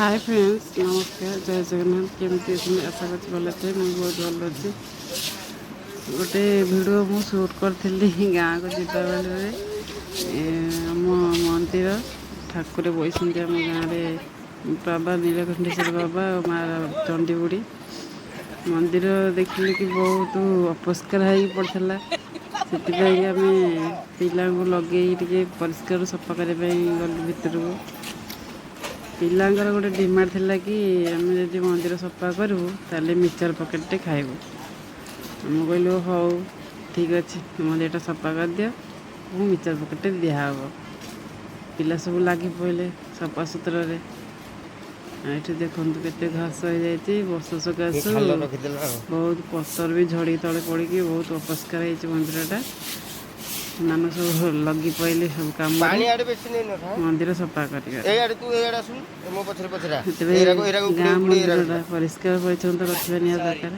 ହାଏ friends, ନମସ୍କାର, ଜୟ ଜଗନ୍ନାଥ। କେମିତି ଅଛନ୍ତି? ଆଶା କରୁଛି ଭଲ ଥିବେ। ମୁଁ ବହୁତ ଭଲ ଅଛି। ଗୋଟେ ଭିଡ଼ିଓ ମୁଁ ସୁଟ୍ କରିଥିଲି ଗାଁକୁ ଯିବା ବେଳରେ। ଆମ ମନ୍ଦିର ଠାକୁର ବଇଛନ୍ତି ଆମ ଗାଁରେ, ବାବା ନୀଳକଣ୍ଠେଶ୍ୱର ବାବା ଆଉ ମା ଚଣ୍ଡୀବୁଢ଼ୀ। ମନ୍ଦିର ଦେଖିଲି କି ବହୁତ ଅପରିଷ୍କାର ହେଇକି ପଡ଼ିଥିଲା। ସେଥିପାଇଁ ଆମେ ପିଲାଙ୍କୁ ଲଗେଇ ଟିକେ ପରିଷ୍କାର ସଫା କରିବା ପାଇଁ ଗଲୁ ଭିତରକୁ। ପିଲାଙ୍କର ଗୋଟେ ଡିମାଣ୍ଡ ଥିଲା କି ଆମେ ଯଦି ମନ୍ଦିର ସଫା କରିବୁ ତାହେଲେ ମିକ୍ସଚର୍ ପକେଟ୍ଟେ ଖାଇବୁ। ମୁଁ କହିଲୁ ହଉ ଠିକ୍ ଅଛି, ମନ୍ଦିରଟା ସଫା କରିଦିଅ, ମୁଁ ମିକ୍ସଚର୍ ପକେଟ୍ଟେ ଦିଆହେବ। ପିଲା ସବୁ ଲାଗି ପଡ଼ିଲେ ସଫାସୁତୁରାରେ। ଏଠି ଦେଖନ୍ତୁ କେତେ ଘାସ ହେଇଯାଇଛି ବର୍ଷା ସକାଶୁ, ବହୁତ ପତର ବି ଝଡ଼ିକି ତଳେ ପଡ଼ିକି ବହୁତ ଅପରିଷ୍କାର ହେଇଛି ମନ୍ଦିରଟା। ସେମାନେ ସବୁ ଲଗି ପଇଲେ ସବୁ କାମରେ ମନ୍ଦିର ସଫା କରିବା। ସେଥିପାଇଁ ଗାଁ ମନ୍ଦିରଟା ପରିଷ୍କାର ପରିଚ୍ଛନ୍ନ ରଖିବା ନିହାତି ଦରକାର।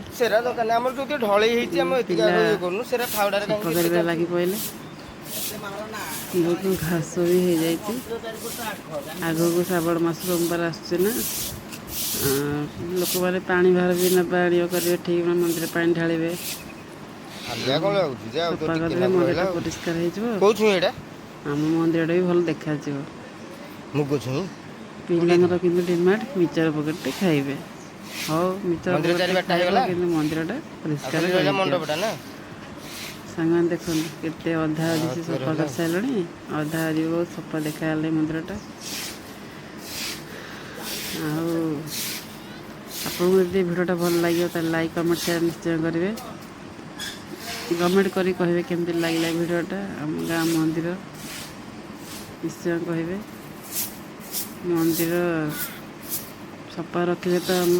ପିଲା ସଫା କରିବା ଲାଗି ପଇଲେ, ବହୁତ ଘାସ ବି ହେଇଯାଇଛି। ଆଗକୁ ଶ୍ରାବଣ ମାସ ସୋମବାର ଆସୁଛି ନା, ଲୋକମାନେ ପାଣି ଭାର ବି ନେବା ଆଣିବା କରିବେ, ଠିକ୍ ମନ୍ଦିର ପାଣି ଢାଳିବେ। ସଫା କରିଦେଲେ ମନ୍ଦିରଟା ପରିଷ୍କାର ହେଇଯିବ, ଆମ ମନ୍ଦିରଟା ବି ଭଲ ଦେଖାଯିବ। ପିଲାଙ୍କର କିନ୍ତୁ ଡିମାଣ୍ଡ ମିକ୍ସଚର ପକେଟ୍ଟେ ଖାଇବେ। ହଉ, ମିକ୍ସଚର ପକେଟ୍ଟେ ଖାଇବ, କିନ୍ତୁ ମନ୍ଦିରଟା ପରିଷ୍କାର କରିଦିଅ। ସାଙ୍ଗମାନେ ଦେଖନ୍ତୁ କେତେ ଅଧା ଅଧି ସେ ସଫା କରିସାରିଲାଣି, ଅଧା ଅଧି ବହୁତ ସଫା ଦେଖାଗଲା ମନ୍ଦିରଟା। ଆଉ ଆପଣଙ୍କୁ ଯଦି ଭିଡ଼ିଓଟା ଭଲ ଲାଗିବ ତାହେଲେ ଲାଇକ୍, କମେଣ୍ଟ, ସେୟାର ନିଶ୍ଚୟ କରିବେ। କମେଣ୍ଟ କରି କହିବେ କେମିତି ଲାଗିଲା ଭିଡ଼ିଓଟା। ଆମ ଗାଁ ମନ୍ଦିର ନିଶ୍ଚୟ କହିବେ। ମନ୍ଦିର ସଫା ରଖିଲେ ତ ଆମ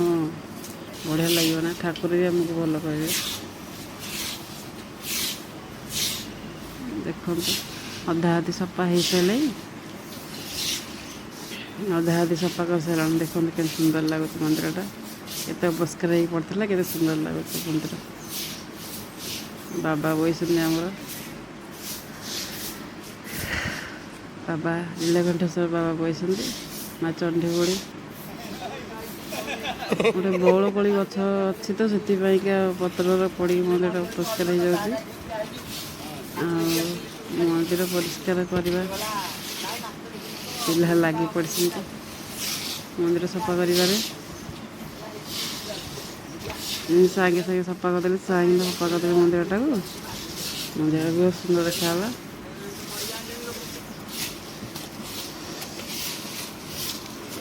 ବଢ଼ିଆ ଲାଗିବ ନା, ଠାକୁର ବି ଆମକୁ ଭଲ କହିବେ। ଦେଖନ୍ତୁ ଅଧା ଅଧି ସଫା ହେଇସାରିଲାଣି, ଅଧା ଅଧି ସଫା କରିସାରିଲାଣି। ଦେଖନ୍ତୁ କେତେ ସୁନ୍ଦର ଲାଗୁଛି ମନ୍ଦିରଟା, କେତେ ଅପରିଷ୍କାର ହେଇକି ପଡ଼ିଥିଲା, କେତେ ସୁନ୍ଦର ଲାଗୁଛି ମନ୍ଦିର। ବାବା ବଇଛନ୍ତି ଆମର, ବାବା ନୀଳକଣ୍ଠେଶ୍ୱର ବାବା ବଇଛନ୍ତି, ମା ଚଣ୍ଡୀବୁଢ଼ୀ। ଗୋଟେ ବଉଳକୋଳି ଗଛ ଅଛି ତ ସେଥିପାଇଁକା ପତ୍ରର ପଡ଼ିକି ମନ୍ଦିରଟା ଅପରିଷ୍କାର ହେଇଯାଉଛି। ଆଉ ମନ୍ଦିର ପରିଷ୍କାର କରିବା ପିଲା ଲାଗି ପଡ଼ିଛନ୍ତି ମନ୍ଦିର ସଫା କରିବାରେ। ସାଙ୍ଗେ ସାଙ୍ଗେ ସଫା କରିଦେଲେ, ସାଙ୍ଗେ ସଫା କରିଦେଲେ ମନ୍ଦିରଟାକୁ, ମନ୍ଦିର ବି ବହୁତ ସୁନ୍ଦର ଦେଖାଗଲା।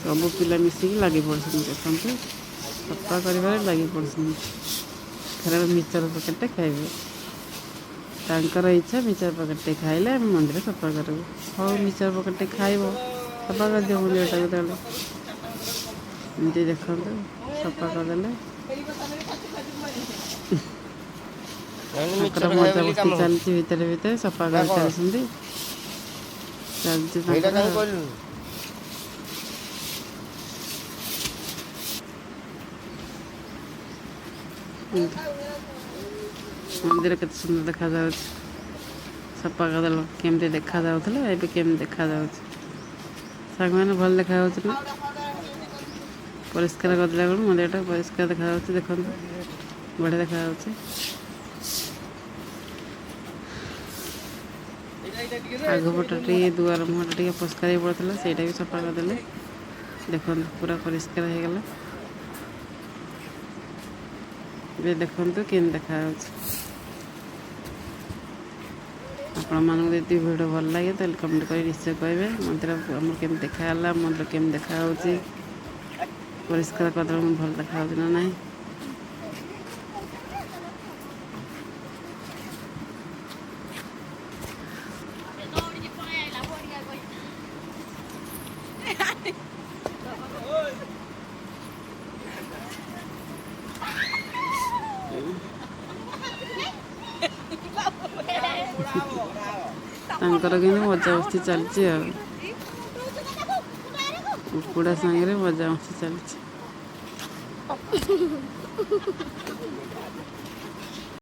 ସବୁ ପିଲା ମିଶିକି ଲାଗି ପଡ଼ିଛନ୍ତି, ଦେଖନ୍ତୁ ସଫା କରିବାରେ ଲାଗି ପଡ଼ିଛନ୍ତି। ଥରେ ମିକ୍ସଚର ପକେଟ୍ଟେ ଖାଇବେ, ତାଙ୍କର ଇଚ୍ଛା ମିକ୍ସଚର ପକେଟ୍ଟେ ଖାଇଲେ ଆମେ ମନ୍ଦିର ସଫା କରିବୁ। ହଉ, ମିକ୍ସଚର ପକେଟ୍ଟେ ଖାଇବ, ସଫା କରିଦିଅ ମନ୍ଦିରଟାକୁ। ତାହେଲେ ଏମିତି ଦେଖନ୍ତୁ ସଫା କରିଦେଲେ। ତାଙ୍କର ମଜାମସ୍ତି ଚାଲିଛି ଭିତରେ ଭିତରେ, ସଫା କରି ଚାଲିଛନ୍ତି, ଚାଲିଛି ତାଙ୍କର। ମନ୍ଦିର କେତେ ସୁନ୍ଦର ଦେଖାଯାଉଛି, ସଫା କରିଦେଲ କେମିତି ଦେଖାଯାଉଥିଲା, ଏବେ କେମିତି ଦେଖାଯାଉଛି ସାଙ୍ଗମାନେ, ଭଲ ଦେଖାଯାଉଛି ନା? ପରିଷ୍କାର କରିଦେଲା ବେଳକୁ ମନ୍ଦିରଟା ପରିଷ୍କାର ଦେଖାଯାଉଛି, ଦେଖନ୍ତୁ ବଢ଼ିଆ ଦେଖାଯାଉଛି। ଆଗ ପଟ ଟିକେ ଦୁଆର ମୁହଁଟା ଟିକେ ପରିଷ୍କାର ହେଇ ପଡ଼ିଥିଲା, ସେଇଟା ବି ସଫା କରିଦେଲେ। ଦେଖନ୍ତୁ ପୁରା ପରିଷ୍କାର ହେଇଗଲା। ଏବେ ଦେଖନ୍ତୁ କେମିତି ଦେଖାଯାଉଛି। ଆପଣମାନଙ୍କୁ ଯଦି ଭିଡ଼ିଓ ଭଲ ଲାଗେ ତାହେଲେ କମେଣ୍ଟ କରି ନିଶ୍ଚୟ କହିବେ ମନ୍ଦିର ଆମର କେମିତି ଦେଖାଗଲା, ମନ୍ଦିର କେମିତି ଦେଖାଯାଉଛି, ପରିଷ୍କାର କରିଦେଲେ ଭଲ ଦେଖାଯାଉଛି ନା ନାହିଁ। ତାଙ୍କର କିନ୍ତୁ ମଜାମସ୍ତି ଚାଲିଛି, ଆଉ କୁକୁଡ଼ା ସାଙ୍ଗରେ ମଜାମସ୍ତି ଚାଲିଛି।